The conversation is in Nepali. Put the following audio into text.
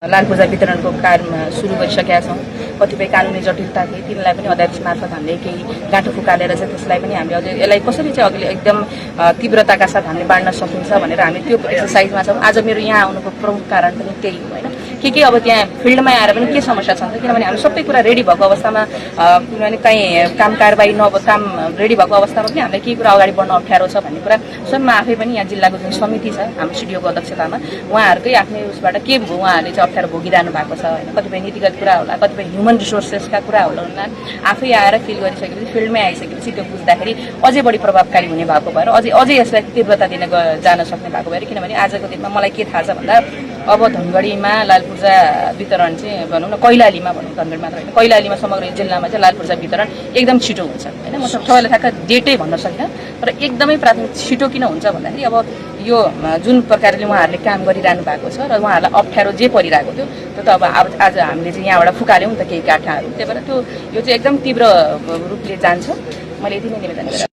लाल पूर्जा वितरणको कार्य सुरु गरिसकेका छौँ। कतिपय कानुनी जटिलता थिए तिनलाई पनि अध्यादेश मार्फत हामीले केही गाँठो फुकालेर चाहिँ त्यसलाई पनि हामीले अझै यसलाई कसरी चाहिँ अघि एकदम तीव्रताका साथ हामीले बाँड्न सकिन्छ भनेर हामी त्यो एक्सर्साइजमा छौँ। आज मेरो यहाँ आउनुको प्रमुख कारण पनि त्यही हो होइन। के अब त्यहाँ फिल्डमा आएर पनि के समस्या छ त, किनभने हामी सबै कुरा रेडी भएको अवस्थामा किनभने कहीँ काम कारबाही काम रेडी भएको अवस्थामा पनि हामीलाई केही कुरा अगाडि बढ्न अप्ठ्यारो छ भन्ने कुरा स्वयं आफै पनि यहाँ जिल्लाको जुन समिति छ हाम्रो सिडिओको अध्यक्षतामा उहाँहरूकै आफ्नै उसबाट के उहाँहरूले चाहिँ अप्ठ्यारो भोगिरहनु भएको छ होइन। कतिपय नीतिगत कुरा होला, कतिपय ह्युमन रिसोर्सेसका कुरा होला, आफै आएर फिल गरिसकेपछि फिल्डमै आइसकेपछि त्यो बुझ्दाखेरि अझै बढी प्रभावकारी हुने भएको भएर अझै यसलाई तीव्रता दिन जान सक्ने भएको भएर किनभने आजको दिनमा मलाई के थाहा छ भन्दा अब धनगढीमा लाल पूर्जा वितरण चाहिँ भनौँ न कैलालीमा भनौँ, धनगढी मात्र होइन कैलालीमा समग्र जिल्लामा चाहिँ लाल पूर्जा वितरण एकदम छिटो हुन्छ होइन। म सबैलाई ठ्याक्क डेटै भन्न सकिनँ तर एकदमै प्राथमिक छिटो किन हुन्छ भन्दाखेरि अब यो जुन प्रकारले उहाँहरूले काम गरिरहनु भएको छ र उहाँहरूलाई अप्ठ्यारो जे परिरहेको थियो त्यो त अब आज हामीले चाहिँ यहाँबाट फुकाल्यौँ त केही गाँठाहरू, त्यही भएर त्यो यो चाहिँ एकदम तीव्र रूपले जान्छ। मैले यति नै निवेदन गरेँ।